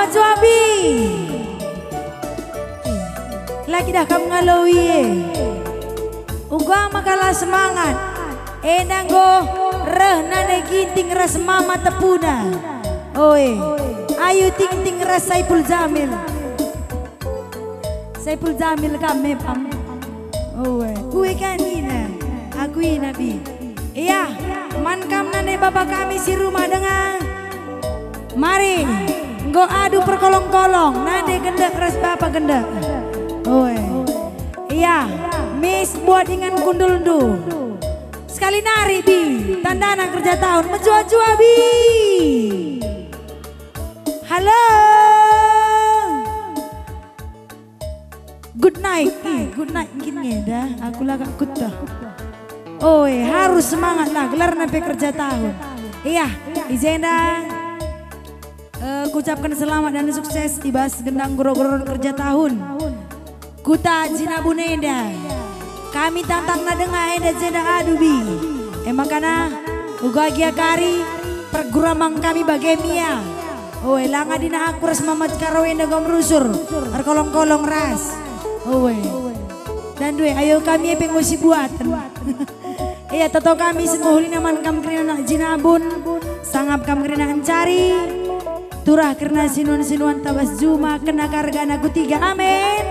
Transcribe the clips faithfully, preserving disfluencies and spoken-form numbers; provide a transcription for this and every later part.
Cuabi. Lagi dah kam ngaloi e. Uga maka la semangat. Enda enggo reh nande Ginting ras Mama Tepuna. Oe. Ayu Ting Ting ras Saipul Jamil. Saipul Jamil kam me pang. Oe. Kue kan ina. Aku ina bi. Iya, man kam nande bapa kami si rumah denga. Mari, enggo adu perkolong-kolong, nande gendek ras bapa gendek. Oe. Iya, mis buat ingan kundulndu. Sekali nari bi, tandana kerja tahun, mejuah-juah bi. Halo. Good night. Ih, good night nggit nge dah. Aku lagak kuta. Oe, harus semangat lah, gelarna pe kerja tahun. Iya, i jenda, eh, kuucapken selamat dan sukses i bas gendang gero-gero kerja tahun. Kuta Jinabun enda. Kami tantangna denga enda jenda adu bi. E makana, uga gia kari, perguramang kami bage mia. Oe, langa dina aku ras Mama Karo enda enggo merusur, erkolong-kolong ras. Oe. Dan due, ayo kami e pe enggo sibuaten. Ia, toto kami si mehulina man kam kerina anak Jinabun, sangap kam kerina encari, turah kerina sinuan-sinuan tabas juma, kena ka ergana ku tiga. Amin.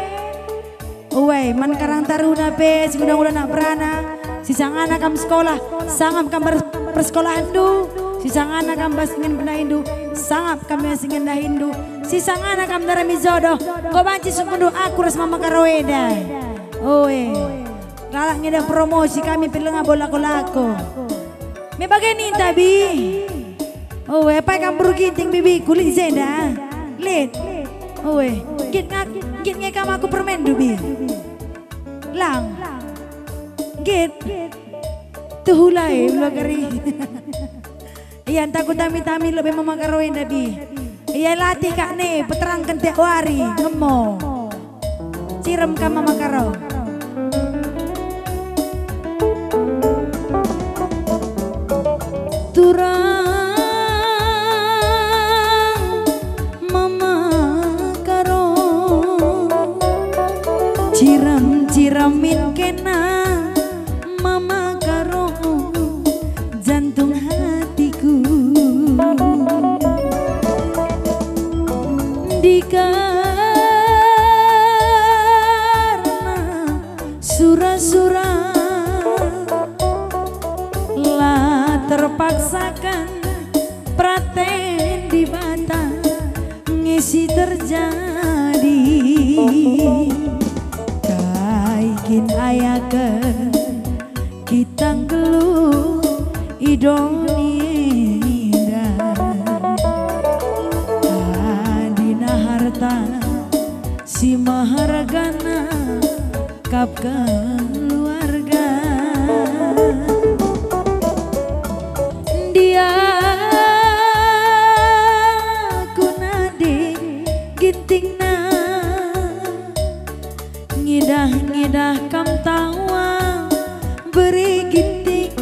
Uwai, man Karang Taruna pe, si nguda-nguda anak perana, sisangana kam sekolah, sangap kam ber-, persekolahenndu, sisangana kam bas ingen pendahindu, sangap kam bas ingen dahindu, sisangana kam ndarami jodoh, enggo banci sungkunndu aku ras Mama Karo enda. Oe, lalap nge dah promosi kami pe langa bo lako-lako. Me bage ninta, Bi. Oe, apai kam beru Ginting, Bi, Bi, kulit jenda. Lit. Oe, nggit ngak, nggit nge kam aku permenndu, Bi. Lang. Nggit. Tuhu lai, ula kari. Ia, ntah kutami-tami lebe Mama Karo enda, Bi. Ia, latih kak ne, peterangken tiap wari, ngemo. Cirem kam Mama Karo. Turang Mama Karo. Cirem-ciremin kena Mama Karo, jantung hatiku. Ndikarna sura-sura la terpaksakan, peraten Dibata nge si terjadi. Kai kin ayaken kita nggeluh i doni enda? Adina harta si mehergana kap keluarga. Ndia ku nande Gintingna, ngidah-ngidah kam tawa bere Ginting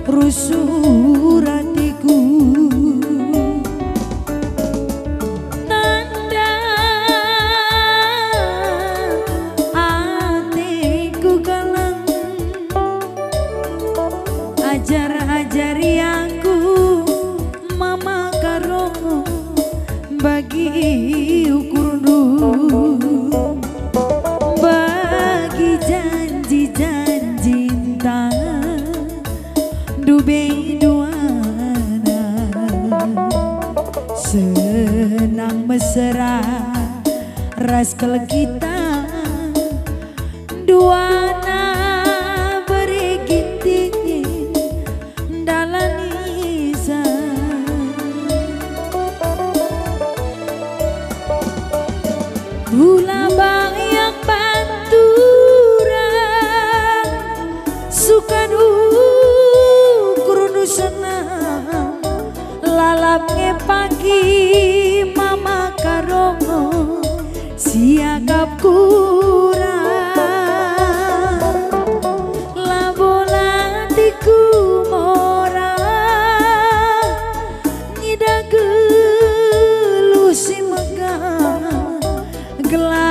rusur atiku. Tanda ateku galang, ajar-ajari aku Mama Karo, bagi ukurndu, bagi janji-janjinta. Ndube duana senang mesera ras kal kita, duana bere Ginting ndalani sa. Ula bayak banturan, sukan ukurndu senang, lalap nge pagi Mama Karo, siakap kurang. Labo latihku mora, ngidah geluh si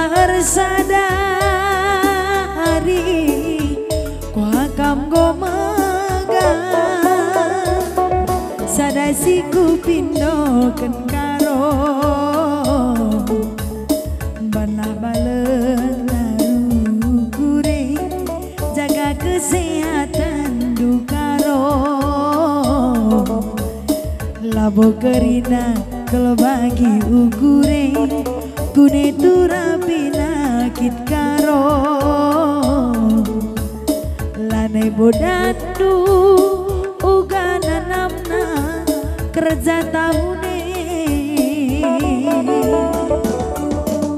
Ersada ari kuakap enggo megang, sada si kupindoken karo. Banlah balen lalu kure, jaga kesehatenndu karo. Labo kerina kal bagi ukure, kune tura penakit karo. Lanai bodatndu uga nanamna kerja tahun e.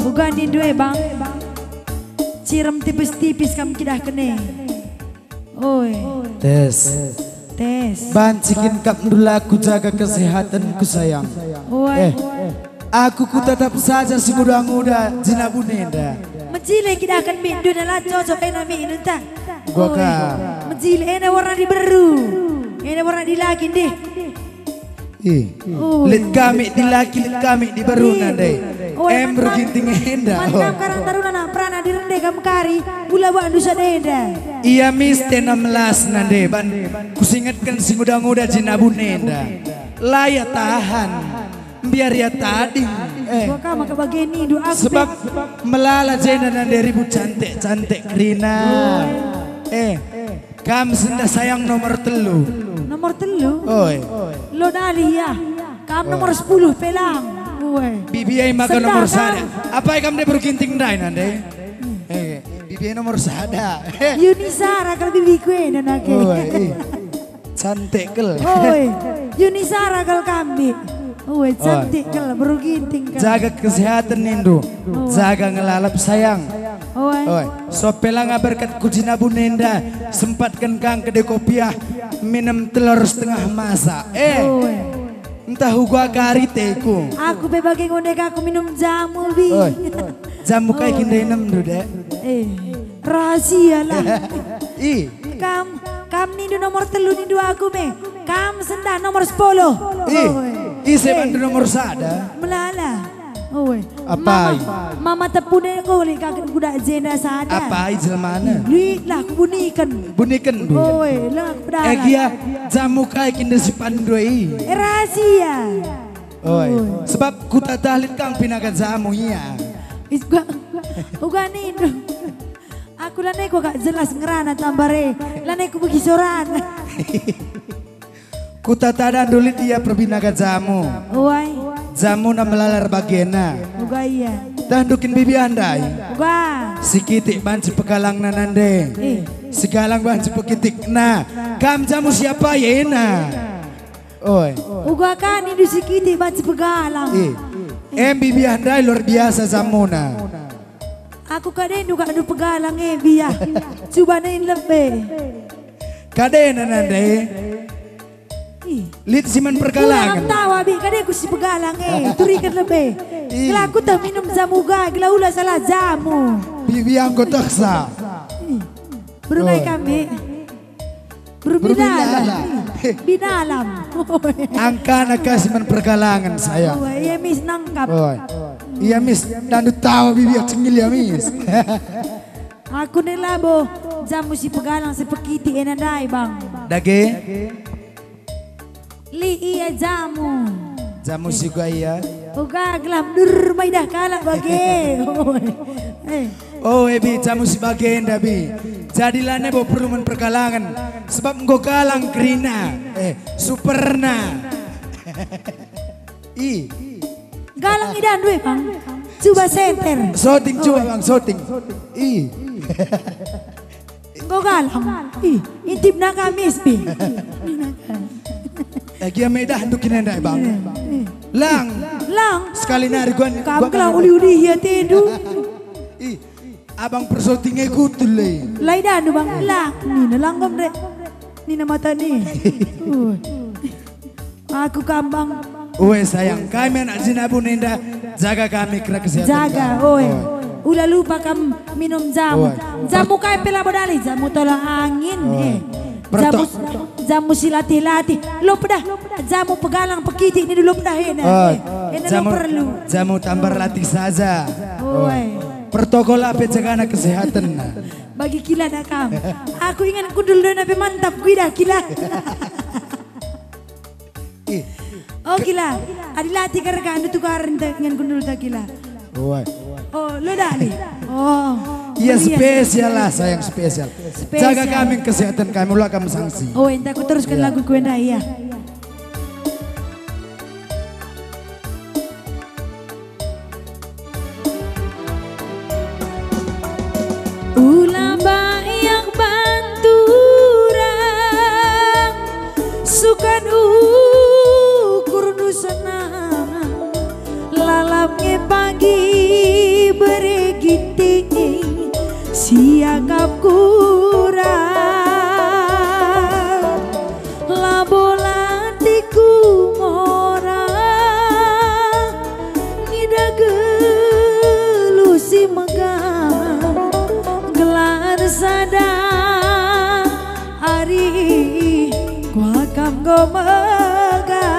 Uga nindu e, Bang. Cirem tipis-tipis kam kidahken e. Oi. Tes. Tes. Banci kin kap ndulaku jaga kesehatenku, sayang? Oi. Eh, aku kutatap saja si nguda-nguda jinabun enda. Mejile kidahken mi'ndu enda, la cocok ena mi'ndu ntah. Gua ka. Mejile ena warna diberu. Ena warna dilaki ndih. Ih. Ui. Lit kami dilaki, lit kami diberu nande. Ui. Em, mantap. Rugi tinggi enda. Mantap, oh. Karang taruna na perana dirende kam kari, ula wak ndusa denda. Ia mis tena melas nande, ban kusingetken si nguda-nguda jinabun enda. La ia tahan, mbiar ia tading. Eh. Gua ka maka bage nindu aku. Sebab pe melala jenda nande ribut cantik-cantik kerina. Ui. Eh. Kam sendah sayang nomor telu. Nomor telu? Oi. Lo dali ya. Kam nomor sepuluh pelang. Ue. Bibi ai maka nomor sada. Apai kam de berginting ndai nande? Eh, bibi ai nomor sada. Yuni Sara kal bibi kue nana ke. Oi, ih. Cantik kel. Oi. Yuni Sara kal kambi. Ue, cantik kal, beru ginting kal. Jaga kesehatan nindu. Jaga ngelalap sayang. Oi. Oi. Sope langa berkat ku jinabun enda, sempatken kang kede kopiah minem telor setengah masa. Eh. Oi. Entah uga kari teku. Aku pe bage ngonde ka aku minum jamu, Bi. Oi. Jamu kai kin ndenem ndu, Dek? Eh. Rahasia lah. Ih. Kam, kam nindu nomor telu nindu aku me. Kam sendah nomor sepuluh. Ih. Oi. Ise bandu nomor sada? Melala. Oi. Apai? Mama, mama tepune enggo lit ka kuda jenda sada. Apai jelmana? Lit lah kubuniken. Buniken, Bu. Oi, lah aku pedala. Eh, gia jamu kai kin de si pandu i? Eh, rahasia. Oi. Oi. Sebab kutatalit kang pinaga jamu ia. Is, gua, uga nindu. Aku lanai ku gak jelas ngerana tambah re. Lanai ku begi sorana. Kutatadan dulit ia perbinaga jamu. Uai. Jamuna melalar bagena. Uga ia. Dah ndukin bibi andai. Uga. Sikitik banci pegalangna nande. Eh. Sigalang banci pekitikna. Kam jamu siapa yena? Oi. Uga ka nindu sikitik banci pegalang. Eh. Em bibi andai luar biasa jamuna. Aku kadendu gak ndu pegalang e biah. Cuba nain lebe. Kadena nande. Ih. Lit si man pergalangan. Ula tawa bi, kadeku si pegalang e, turiken lebe. Ih. Gela aku teh minum jamu ga, gela ula salah jamu. Bibi anggo teksa. Ih. Berungai kami. Berbinalam. Berbinalam. Binalam. Angkana kasih man pergalangan, sayang. Oh, iya, Mis, nangkap. Oh. Iya, Mis, dandu tawa bibi cengil ya, Mis. Aku ne labo jamu si pegalang si pekiti ena ndai, Bang. Dage? Li ia jamu. Jamu si uga ia. Uga gelah dur maidah kalak bage. Eh. Oh, ebi, jamu si bagenda, bi. Jadi lanai bo perlu man pergalangen, sebab enggo galang kerina. Eh, superna. I. Galang idandu e, Bang. Cuba senter. Shooting, cuba, Bang, shooting. I. Enggo galang. Ih, intipna kami, Spi. Agia medah ndu kinenda, Bang. Lang. Lang. Sekali nari gua, kam gua kelang uli-uli ia tendu. Ih, abang persoting e kutul le. Lai danu, Bang. Lang. Nina langgom re. Nina mata ni. Uh. Aku kambang. Ue sayang, kami anak jinabun enda, jaga kami kera kesehatan. Jaga, kami. Ue. Ue. Ula lupa kam minum jamu. Ue. Jamu kai pe labo dali, jamu tolak angin, ue. Eh. Jamu, jamu si latih-latih. Lo pedah, jamu pegalang pekiti ini dulu pedah ena. Ue. Eh. Ena lo perlu. Jamu tambar latih saja. Ue. Ue. Protokol A P jagana kesehatenna. Bagi kila da kam. Aku ingan kundul dona pe mantap kuidah kila. Ih. Oh kila. Adi lati kerga anu tukaren te ingan kundul ta kila. Woi. Oh, lo dali. Oh. Iya, meriah. Spesial lah, sayang, spesial. Spesial. Jaga kami kesehatan kami, ula kam sangsi. Oh, enta aku teruskan lagu ku enda, iya. Ula mbayak bantura, sukan ukurndu senang, lalap nge pagi bere Ginting, siakap kurang. Labo latiku mora, ngidah geluh si megah, gelar sada ari kuakap enggo megah,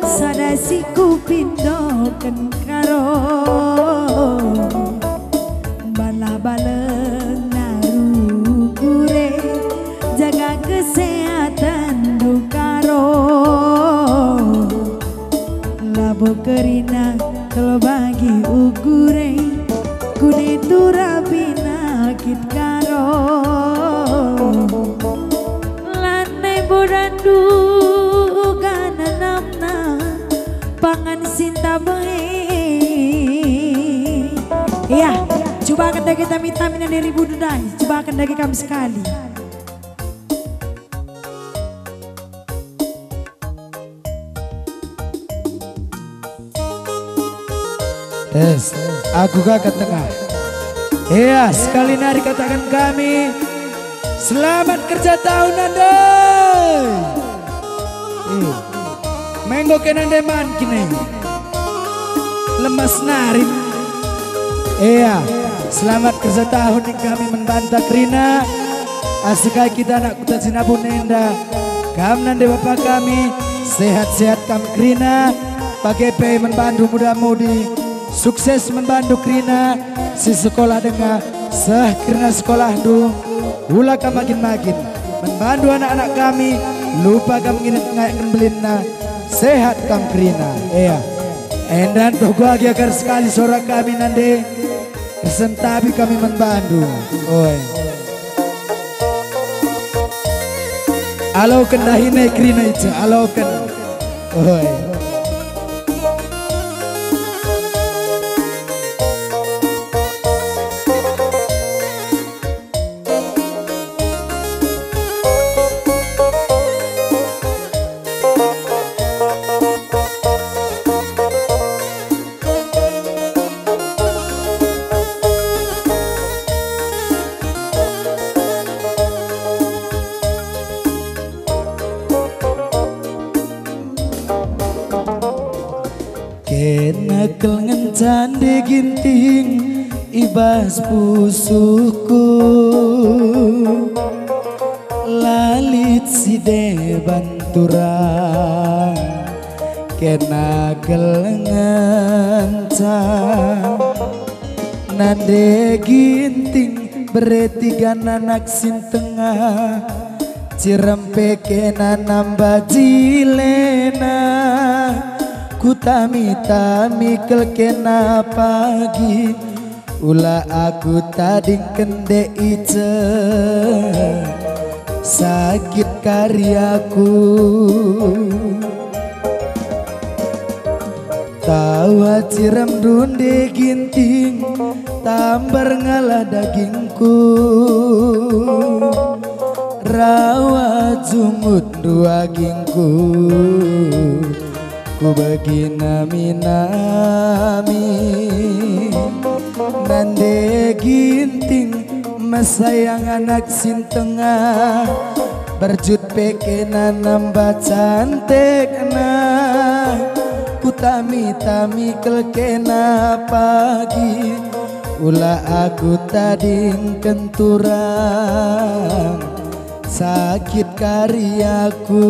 sada si kupindoken karo. Bala balengna rukure, jaga kesehatenndu karo. Labo kerina kal bagi ukure, kune tura pinakit karo. Lanai bodandu uga nanamna pangan sinta behi. Iya, cubaken dage tami-tami nande ribundu ndai, cubaken dage kam sekali. Tes, aku ka ke tengah. Iya, sekali nari kataken kami, selamat kerja tahun nande. Eh, menggo ke nande man kine. Lemas nari. Iya, selamat kerja tahun ning kami man banta kerina. Asa kai kita anak kuta Jinabun enda. Kam nande bapa kami, sehat-sehat kam kerina. Bage pe man bandu muda-mudi, sukses man bandu kerina, si sekolah denga, seh kerina sekolahndu, ula kam magin-magin. Man bandu anak-anak kami, lupa kam nginget ngayaken belinna, sehat kam kerina. Ea. Enda ntoh guagi agar sekali sora kami nande, ersentabi kami man bandu. Oe. Aloken dahine kerina ica, aloken. Oe. Kena kal ngenca nde Ginting i bas pusuhku, la lit si deban turang. Kena kal ngenca nande Ginting, bereti gana anak si tengah, cirem pe kena namba jilena. Kutami-tami kal kena pagi, ula aku tadingken nde ice, sakit kari aku. Tau aciremndu nde Ginting, tambar ngalah dagingku. Rawa jumutndu agingku, kubegi nami-nami. Nande Ginting, mesayang anak si tengah, berjut pe kena namba cantikna. Kutami-tami kal kena pagi, ula aku tadingken turang, sakit kari aku.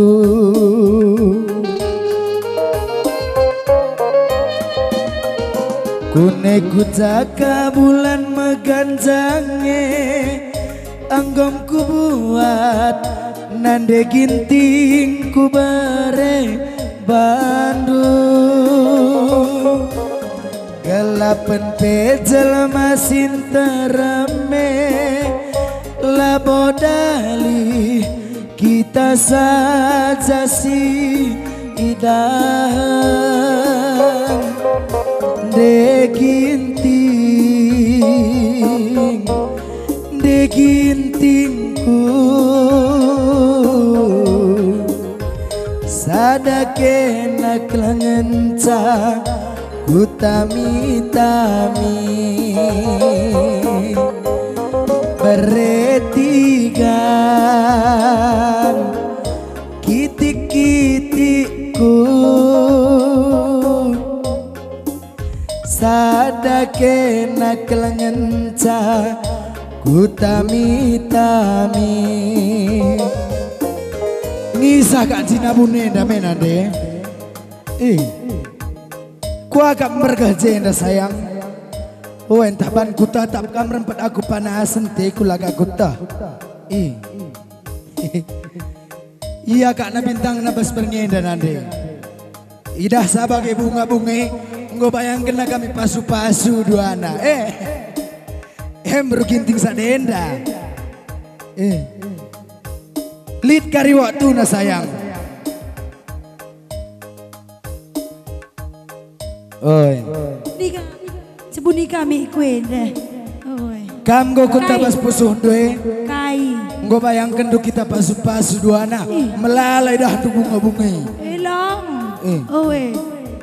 Kune kujaka bulan meganjange, enggom kubuat nande ginting kubere bandu. Gelapen pe jelma si ntereme, labo dalih kita saja si idahen. Nde ginting, nde gintingku, sada kena kelengenca kutami-tami. Beretigan kitik-kitikku, sada kena kelengenca kutami-tami. Ngisah kak jinabun enda mena nde. Ih. Kuakap mergeh jenda, sayang. Oh, entah ban kutatap kam rempet aku panasen teku lagak kutah. Ih. Ia kak na bintang na bas berngi enda nande. Idah sa bage bunga-bunga, enggo bayangkenna kami pasu-pasu duana. Eh. Em, beru ginting sadenda. Eh. Lit kari waktuna, sayang. Oi. Nika, sebuni kami kuenda. Oi. Kam enggo kutabas pusuhndu e. Kai? Enggo bayangkenndu kita pasu-pasu duana. Ih. Melala idahndu bunga-bunga e. Elong. Eh. Oi.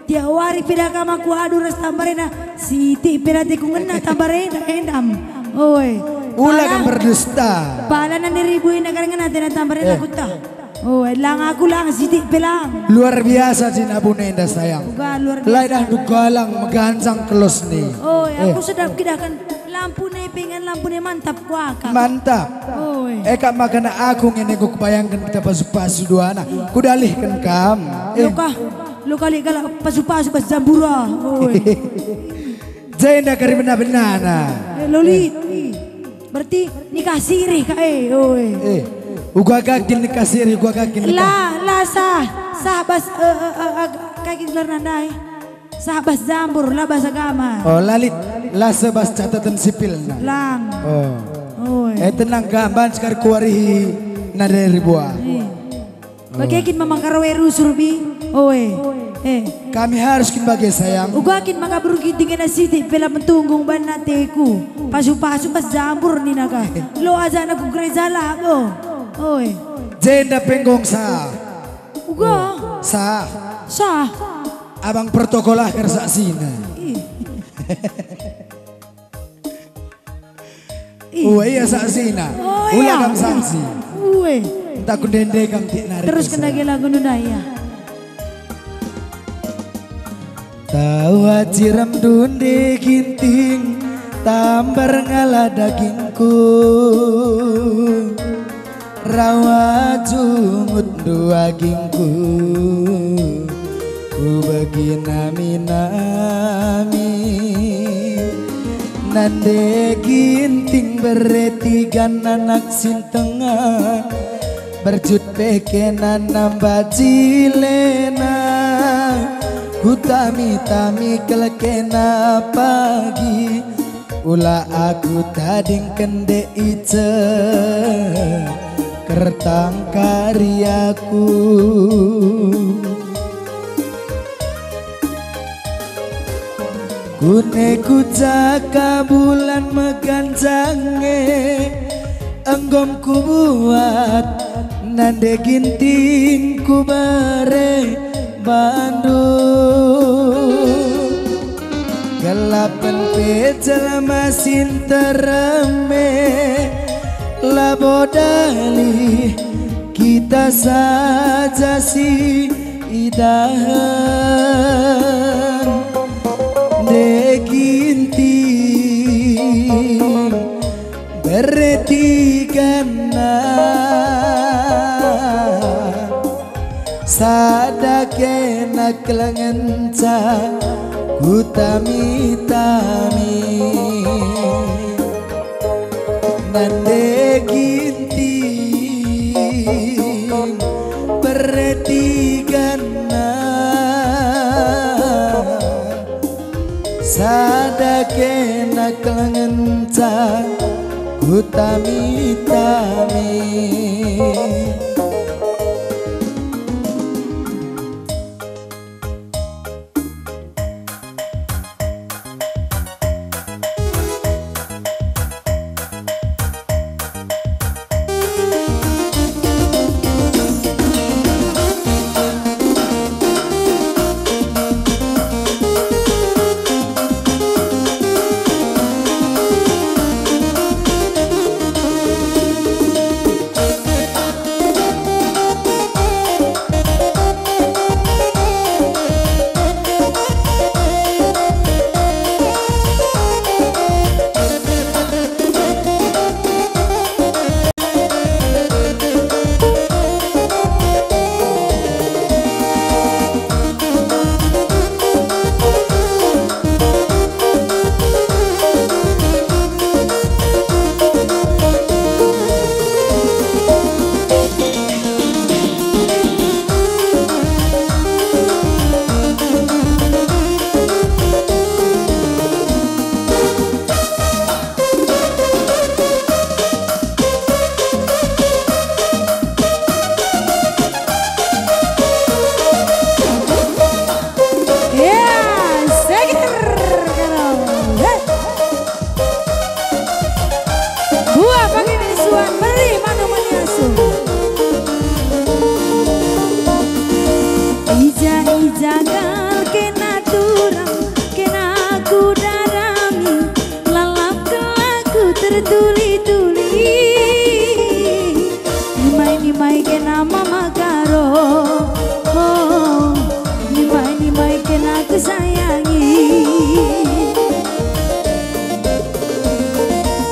Tiap wari pida kam aku adu ras tambarena. Sitik pida ate ku ngena tambarena endam. Oi. Ula kam berdusta. Pala nande ribu enda kari ngena atena tambarena kutah. Oh, lang aku lang sitik pe lang. Luar biasa jinabun enda, sayang. Uga luar biasa. Lai dah dugalang meganjang kelos ni. Oh, eh, aku sedap kidahken lampu ne, pengen lampu ne mantap kuakap. Mantap. Oh, eh. Eh, kak makana aku ngene ku kebayangken kita pasu-pasu duana. Kudalihken kam. Eh. Lo kah, lo kali kalak pasu-pasu bas jambura. Oh, eh. Jenda kari benar-benarna. Eh, lolit. Berarti nikah sirih ka e, oi. Eh, uga kin nikah sirih, uga kin nikah. La, la sah, sah bas, eh, eh, eh, ag-, kai kin gelarna ndai? Sah bas jambur, la bas agama. Oh, la lit, la seh bas catatan sipil, nah. Lang. Oh. Oi. Eh, tenang, kam banci kari kuarihi nade ribuan. Eh. Bage kin mama karawe rusur bi? Oe. Eh. Kami harus kin bage, sayang. Uga kin maka beru ginting ena sitik pe la metunggung ban ateku. Pasu-pasu bas jambur nina ka. Lo ajana ku gereja labo. Oe. Jenda penggong sah. Uga. Sah. Sah. Abang protokol ah kar saksina. Ih. Ih. Ue, ia saksina. Oh, ula iya. Kam saksi. Ue. Entah ku ndende kam tik nari. Terus kena gela gunduna, iya. Tawa ciramndu nde ginting, tambar ngala dagingku. Rawa jungut ndu agingku, kubegi nami-nami. Nande ginting bereti gan anak sintengah, berjut pe kena namba jilena. Kutami-tami kal kena pagi, ula aku tading kende ice kertang kari aku. Kune ku jaka bulan meganjange, enggom kubuat nande ginting kubere bandu. Gelapen pe jelma si ntereme, labo dalih kita saja si idahen. Nde ginting bereti kena sada kena kelengenca Kutami-tami nande Ginting, perhatikanna, sada kena kelengenca kutami-tami. Ya, seger karo. He. Buah pagi misuan meri manu maniasu. Ija-ija kal kena turang, kena kudarami, lalap kelaku tertuli-tuli. Nimai-nimai kena mama karo, oh, nimai-nimai kena kusayangi.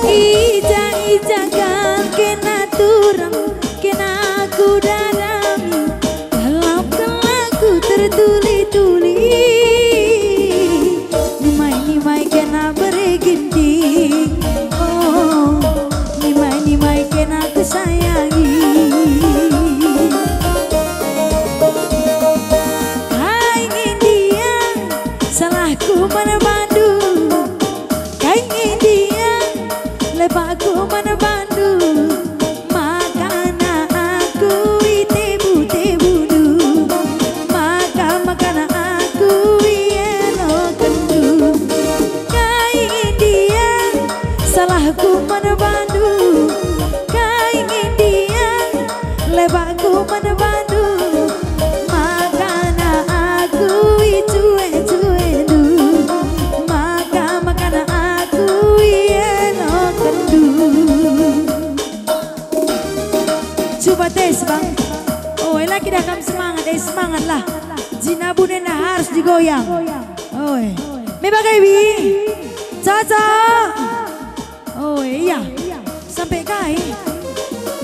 Ija-ija kal kena turang, kena kudarami, lalap kelaku tertuli-tuli. Nimai-nimai kena bere Ginting, oh, nimai-nimai kena kusayangi. Kai nge ndia salahku man bandu? Kai nge ndia lepakku man bandu? Makana aku itebu-tebundu, maka-makana aku ielokenndu. Kai nge ndia salahku man bandu? Kai nge ndia lepakku man bandu? Makana aku icue-cuendu, maka-makana aku ielokenndu. Cuba tes, Bang. Oh, lagi dah kam semangat, eh, semangatlah. Jinabun enda harus digoyang. Oi. Me bage, Wi. Cocok. Oi, iya. Sampai kai?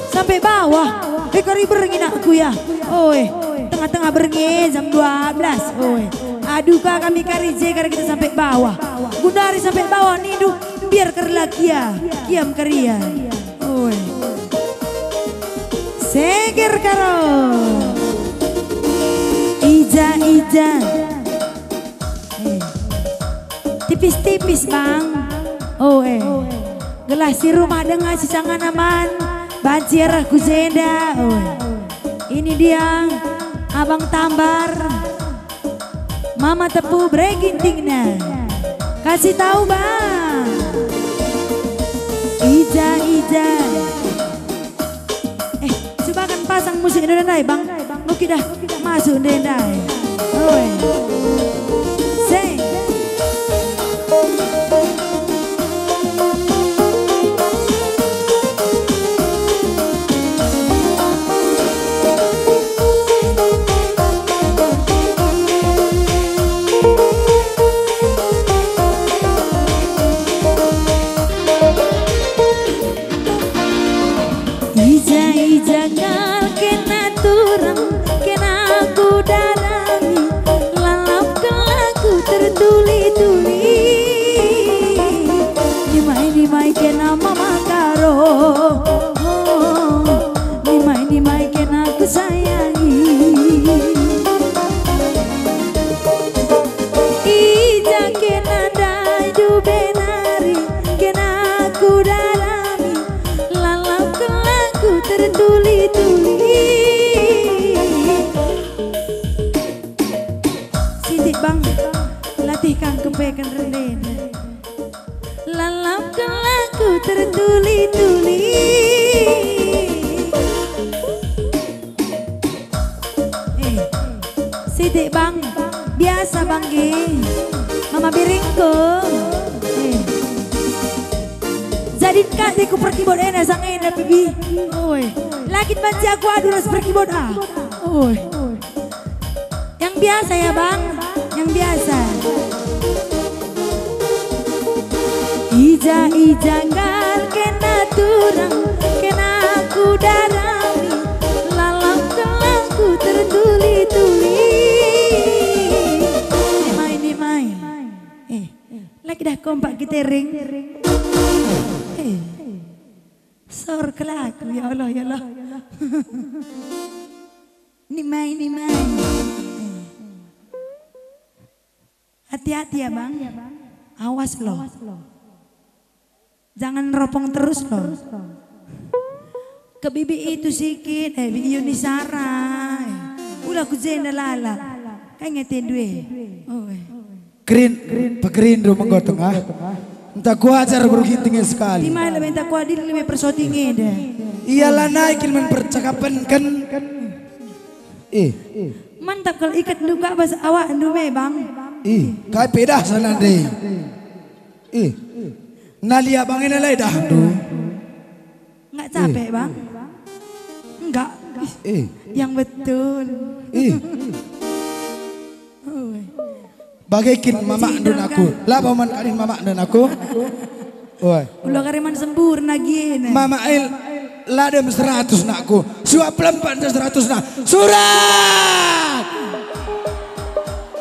Sampai bawah. Eh, kari berngi nakku, ya. Oi, tengah-tengah berngi, jam dua belas. Oi. Aduh, ka kami kari je, kari kita sampai bawah. Gundari sampai bawah, nindu, biar kerla kia. Kiam karia. Oi. Seger karo. Ija-ija. Eh. Tipis-tipis, Bang. Oh, eh. Gelah si rumah denga si sangana man, banci arah ku jenda. Oh, eh. Ini dia Abang Tambar. Mama Tepu bere Gintingna. Kasih tahu, Bang. Ija-ija. Eh, coba kan pasang musik Indonesia ndai, Bang. Oke dah, masuk ndai ndai. Oi. Say. Ija-ija kal kena turang, kena kudarami, lalap Peken rendena. Lalap kelaku tertuli-tuli. Eh, sitik, Bang. Biasa, Bang, nge. Mama Biringku. Eh. Jadin kate ku perkibot ena sang ena pe bi. Oi. Lagit banci aku adu ras perkibot ah. Oi. Yang biasa ya, Bang. Yang biasa. Ija-ija nggal kena turang, kena kudarami, lalap kelaku tertuli-tuli. Nimai, nimai. Eh, lagi dah kompak kita ring. Eh, sor kelaku, ya Allah, ya Allah. Nimai, nimai. Eh. Hati-hati ya, Bang. Awas lo. Jangan ropong terus lo. Ke bibi itu sikit, eh, bibi Yuni Sara. Eh. Ula ku jenda lala. Kai nge tendu e. Oh, eh. Kerin, pekerindu menggo tengah. Enta kuajar beru Ginting e sekali. Timai lebe enta kuadil lebe persoting enda. Ia lanai kin men percakapenken. Eh. Mantap kal iket ndu ka bas awakndu me, Bang. Ih, kai pedah sana nde. Ih. Nalia Bang ena lai dahndu. Enggak capek, Bang? Enggak. Eh. Yang betul. Eh. Oi. Bage kin mamakndu nakku. La paman karin mamakndu nakku. Oi. Ula kari man sempurna gina. Mama el la dem seratus nakku. Suap lempan seratus na. Surat!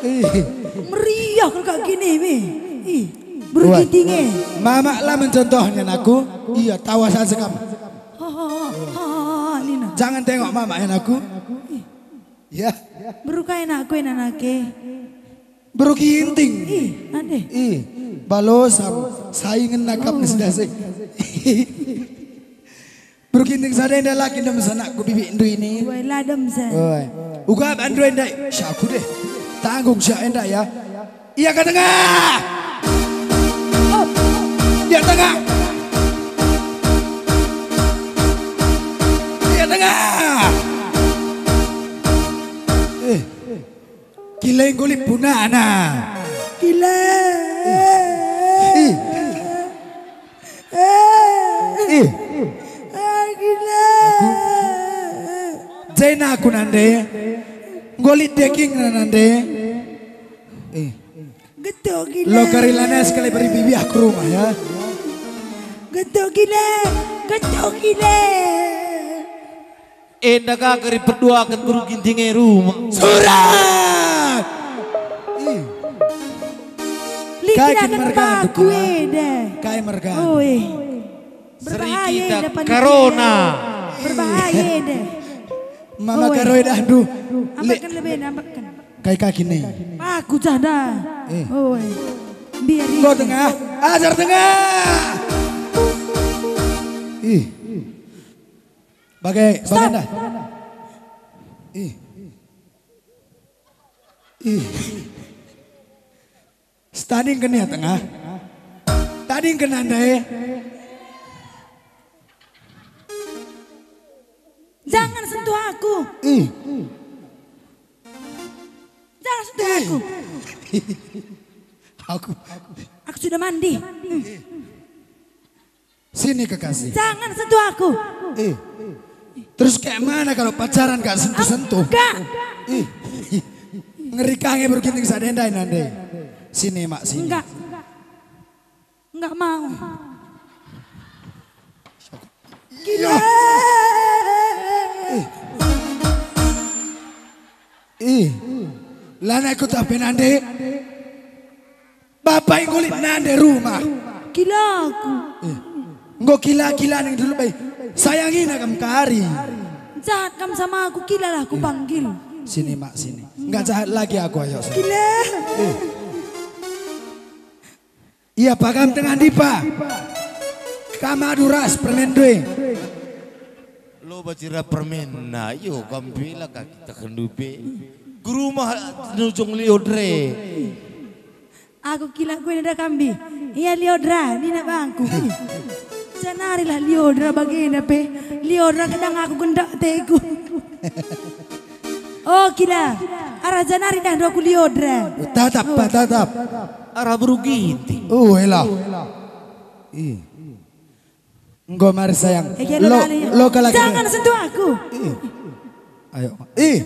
Eh. Meriah kal kak gini, mi. Ih, beru Oi. Ginting e. Mama la mencontohnya nakku. Iya, tawa saja kamu. Ha, ha, ha, ha, ha, nina. Jangan tengok mama ya nakku. Ih. Ya. Beru kai nakku ena nake. Beru Ginting. Ih, ade. Ih, balosam saingen nakap Oh. Nesidah sing. Beru Ginting sada enda laki dem sanakku bibikndu ini. Wai, la dem sa. Oi. Uga bandu enda, syaku deh. Tanggung syak enda ya. Ia ka tengah. Ia tengah. Ia tengah. Eh. Kile nggo lit punana. Kile. Ih. Ih. Ah, kile. Jena aku nande. Nggo lit dagingna nande. Eh. Getuk gile. Lo kari lanai sekali beri bibiah ke rumah ya. Getuk gile, getuk gile. Enda ka kari perduaken beru Ginting e rumah. Surat! Ih. Kai kin mergandu paku enda. Kai mergandu. Oi. Berbahaya enda panitia. Corona. Berbahaya enda. Mama Karo enda, aduh. Ampeken lebe, ampeken. Kai kaki ne? Paku cah dah. Eh. Oi. Biar enggo tengah. Ajar tengah. Ih. Bagai, bagai dah. Ih. Ih. Standing kena tengah. Standing kena ndai. Jangan sentuh aku. Ih. Jangan sentuh aku. Aku. Aku sudah mandi. Sini kekasih. Jangan sentuh aku. Eh. Terus kayak mana kalau pacaran gak sentuh-sentuh? Enggak. Ih. Ngeri kange beru Ginting sadendai nande. Sini mak sini. Enggak. Enggak mau. Gila. Ih. Ih. Lanai ku tapi nande. Bapak enggo lit nande rumah. Kila aku. Eh. Enggo kila-kila ning dulu bai. Sayangina kam kari. Jahat kam sama aku, kilalah ku panggil. Sini mak sini. Enggak jahat lagi aku ayo. Kila. Eh. Ia pagam tengah ndipa. Kam adu ras permen due. Lo bacira permen na yo kam bela kaki takendu pe. Ku rumah nujung liot re. Aku kila ku enda kambi. Ia Liodra, nina bangku. Janarilah Liodra bagenda pe. Liodra kedang aku gendak teku. Oh, kila. Arah janari dah aku Liodra. Tatap, Pak, tatap. Arah beru Ginting. Oh, elah. Ih. Enggo mari sayang. Eh, lo, lo kalak. Jangan sentuh aku. Ih. Ayo. Ih.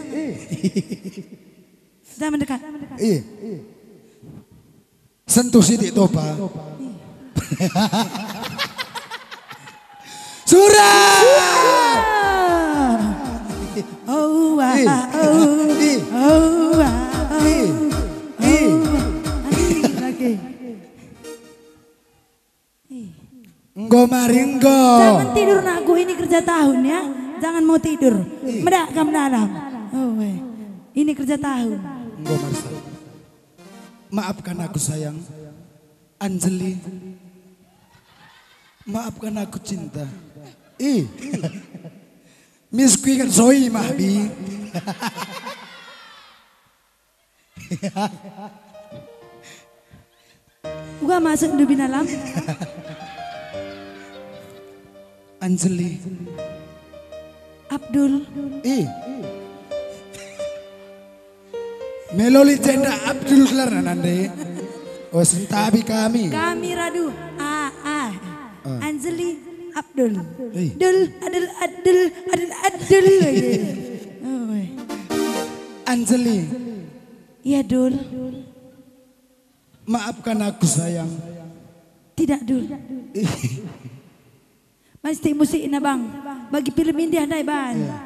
Jangan mendekat. Ih. Sentuh sitik topa. Sura! Oh, wah, oh. Ih. Oh, wah, oh. Ih. Ih. Oh, wah. Ih. Enggo mari enggo. Jangan tidur nakku, ini kerja tahun ya. Jangan mau tidur. Ih. Medak kam dalam. Oh, weh. Ini kerja tahun. Enggo mari sayang. Maafkan aku sayang. Anjeli. Maafkan aku cinta. Ih. Mis ku inget soi mah bi. Uga masuk ndu binalam. Anjeli. Abdul. Ih. Meloli jenda Abdul gelarna nande. Oh, sentabi kami. Kami radu. Ah, ah. Ah. Anjeli Abdul. Ih. Dul, adul, adul, adul, adul. Oh. Anjeli. Iya, Dul. Maafkan aku, sayang. Tidak, Dul. Mesti musikna, Bang. Bagi film India ndai, Bang. Iya.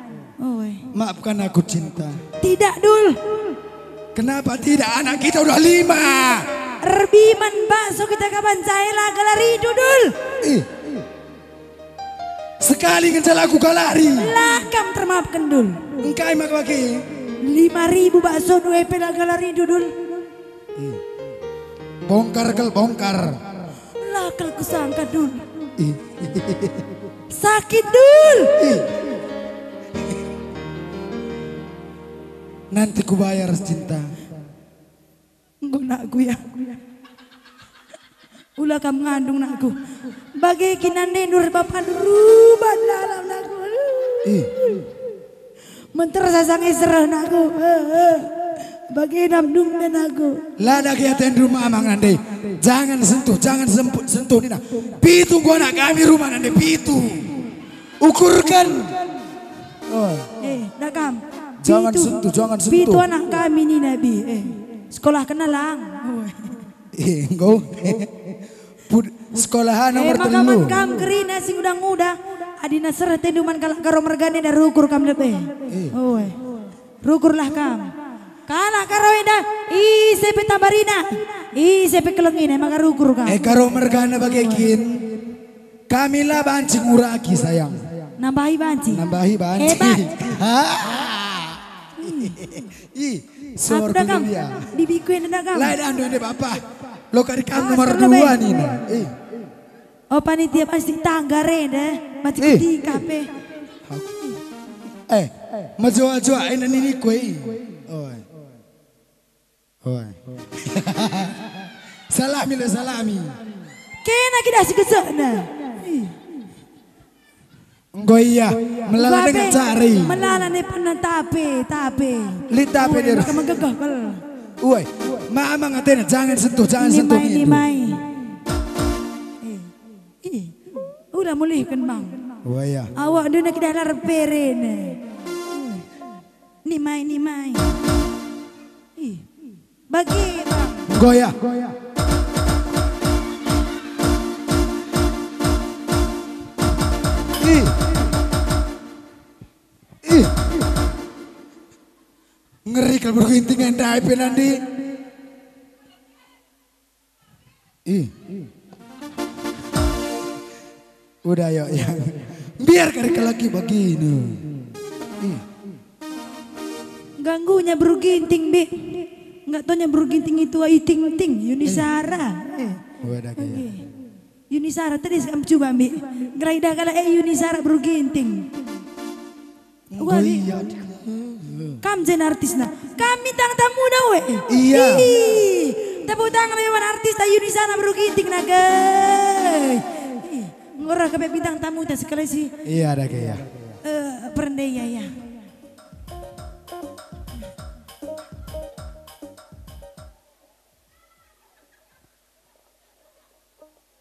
Oi. Maafkan aku, cinta. Tidak, Dul. Kenapa tidak? Anak kita udah lima. Erbiman bakso kita kaban, cahela galari, Dul. Ih. Sekali ngenca la kukalari. La kam termaafken, Dul. Engkai maka bage? Lima ribu bakso dua pe la galari, Dul. Ih. Bongkar kal, bongkar. La kal kusangka, Dul. Ih. Sakit, Dul. Ih. Nanti kubayar, cinta. Enggo nakku ya. Ula kam ngandung nakku. Bage kin nandendu ras bapandu rubat dalam nakku. Ih. Menter sasang iserah nakku. Bage nam dung dan aku. La dage atendu mamang nande. Jangan sentuh, jangan semput sentuh nina. Pitu enggo anak kami rumah nande, pitu. Ukurken. Oh. Eh, dah kam. Jangan sentuh, jangan sentuh. Pitu anak kami nina bi. Eh, sekolah kena lang. Oh. Eh, enggo. Pud-, sekolah nomor telu. Eh, maka man kam kerina si nguda-nguda. Adina sereh tendu man kalak Karo mergana enda rukur kam lebe. Eh. Oh, eh. Rukurlah kam. Kalak Karo enda, ise pe tambarina, ise pe kelengina, maka rukur kam. Eh, Karo mergana bage kin. Kami la banci nguraki, sayang. Nambahi banci. Nambahi banci. Hebat. Ha? Ih, aku sorga dah kam. Dia. Bibiku enda dah kam. Lai dah ndo ende bapa. Lo kari kam nomor dua nina. Ih. Oh, panitia pasti tangga renda. Macam eh. Ketika pe. Eh, mejoa-joa enda nini kue. Oi. Oi. Salami lo, salami. Kena kita si gesekna. Ih. Enggo ia, melala dengan cari. Melala ne pernah tape, tape. Lit tape. Oi, dia. Maka menggegah kal. Oi, mama ngatena, jangan sentuh, jangan sentuh. Nimai, itu. Nimai. Eh, eh. Udah mulihken, Bang. Oi, ya. Awak duna kita lar peren. Nimai, nimai. Ih, bage, Bang. Goyah. Ih. Ih. Ngeri kal beru Ginting ndai pe nande. Ih. Udah, yuk, ya. Biar kari kalaki begini. Ih. Ganggunya beru Ginting, Bi. Enggak taunya beru Ginting itu Iting Ting, Yuni Sara. Eh. Wadah, oke. Yuni Sara tadi kam coba, Bi. Gerai dah kalak, eh, Yuni Sara beru Ginting. Enggo ia. Kam jen artisna. Kami tang tamu dah, we. Iya. Ih. Tepuk tangan bagi man artis Tayu di sana, Bro Ginting nage. Ih, ngora kebe bintang tamu ta sekali si. Iya, ada ke ya. Eh, perende ya, ya.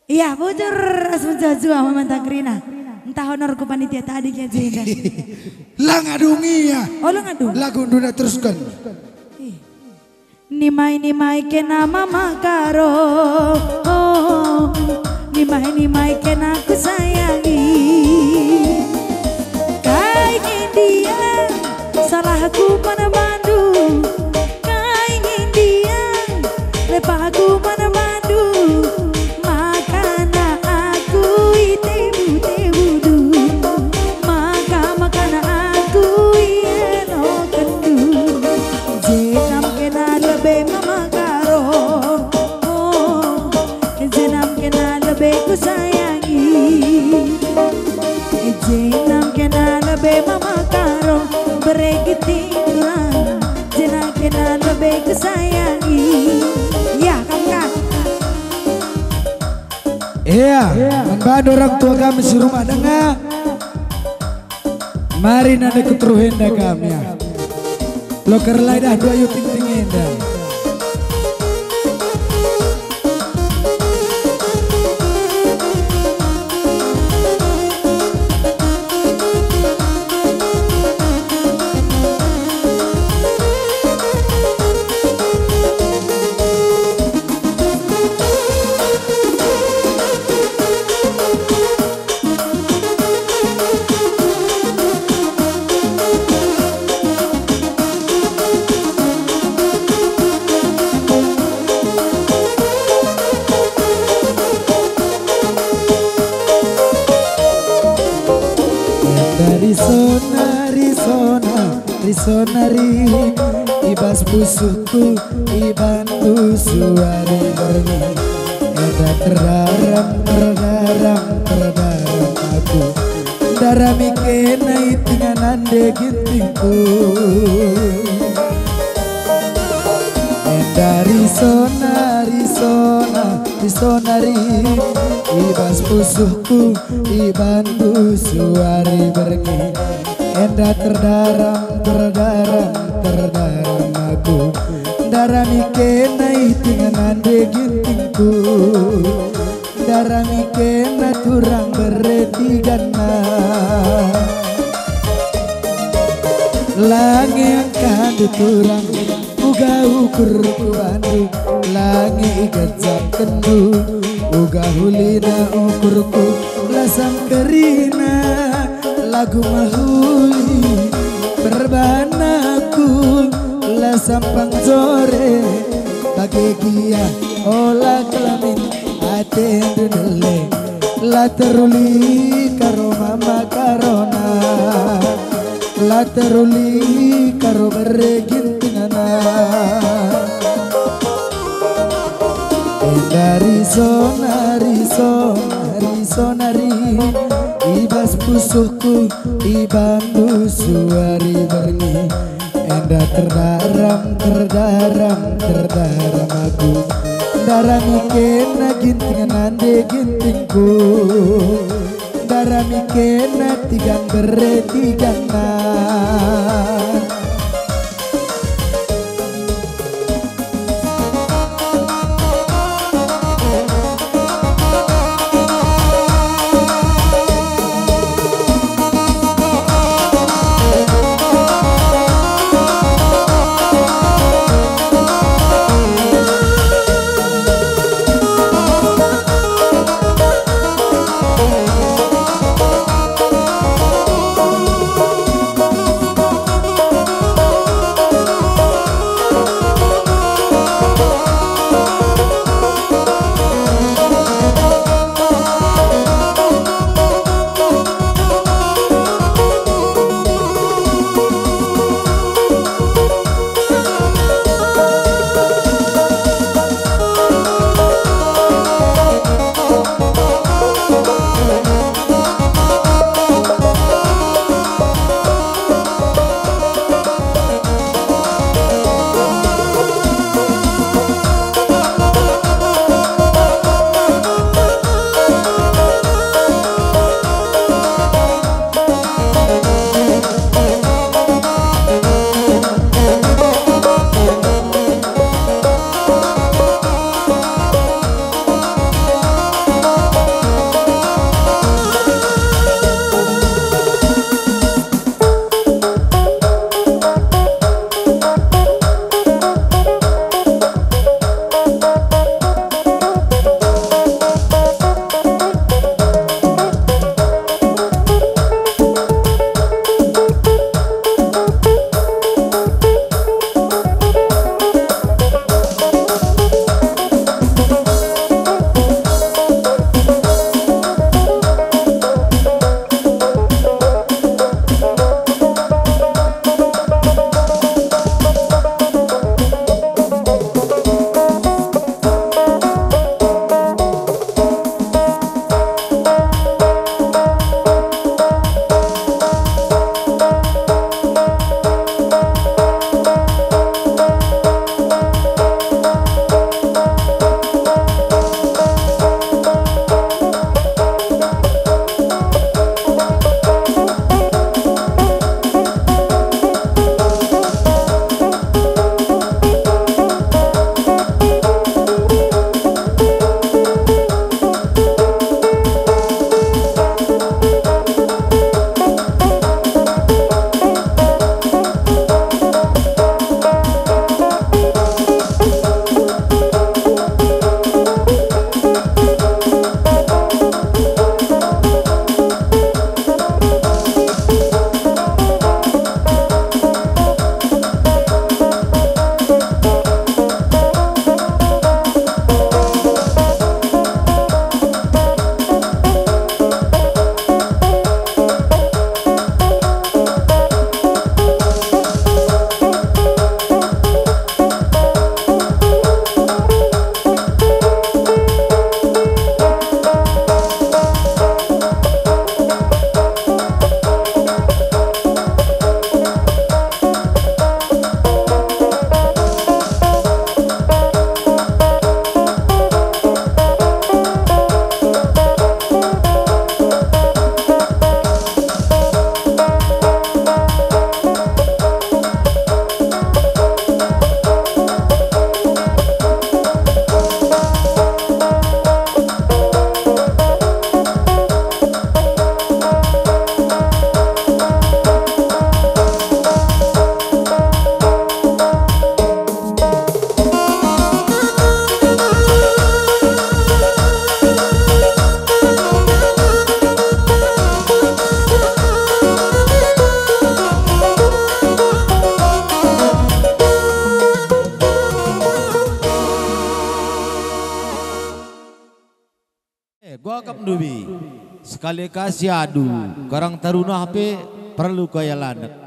Iya, bujur ras mejuah-juah memantang kerina. Ntah honor ku panitia tadi ke jenda. Lang adungi ya. Oh, lang adungi. Lagu nduna teruskan. Ih. Nimai-nimai kena mama karo. Oh, nimai-nimai kena ku sayangi. Kai nge ndia salahku man bandu? Kai nge ndia lepahku man bandu? Makana aku itebu-tebundu, maka makana aku ielokenndu. Jenam kena lebe mama karo. Oh, jenam kena lebe ku sayangi. Jenam kena lebe mama karo, bere Ginting turang. Jenam kena lebe ku sayangi. Ya, kam kan? Iya, man bandu orang tua kami si rumah denga. Mari nande ku teruh enda kami ya. Loker lai dah dua yu ting-ting enda. Enda risona, risona, risona rin, i bas pusuhku, i bandu suari berngi. Enda terdaram, terdaram, terdaram aku. Ndarami kena itingan nande Gintingku. Enda risona, risona, risona rin, i bas pusuhku, i bandu suari berngi. Enda terdaram, terdaram, terdaram aku. Ndarami kena itingan nande Gintingku. Ndarami kena turang bere tiganna. Lange angkandu turang, uga ukurku bandu. Lange igejapkenndu, uga hulina ukurku. Lasam kerina lagu mehuli, perbahan aku lasam pangjore. Bage gia ola kelamin atendu nele, la teruli karo mama karona, la teruli karo bere Gintingna. Enda risona, risona, risona rin, i bas pusuhku, i bandu suari berngi. Enda terdaram, terdaram, terdaram aku. Ndarami kena Ginting nande Gintingku. Ndarami kena tigan bere tiganna. Wakap ndubi. Sekali ka si adu, Karang Taruna pe perlu kaya lanek.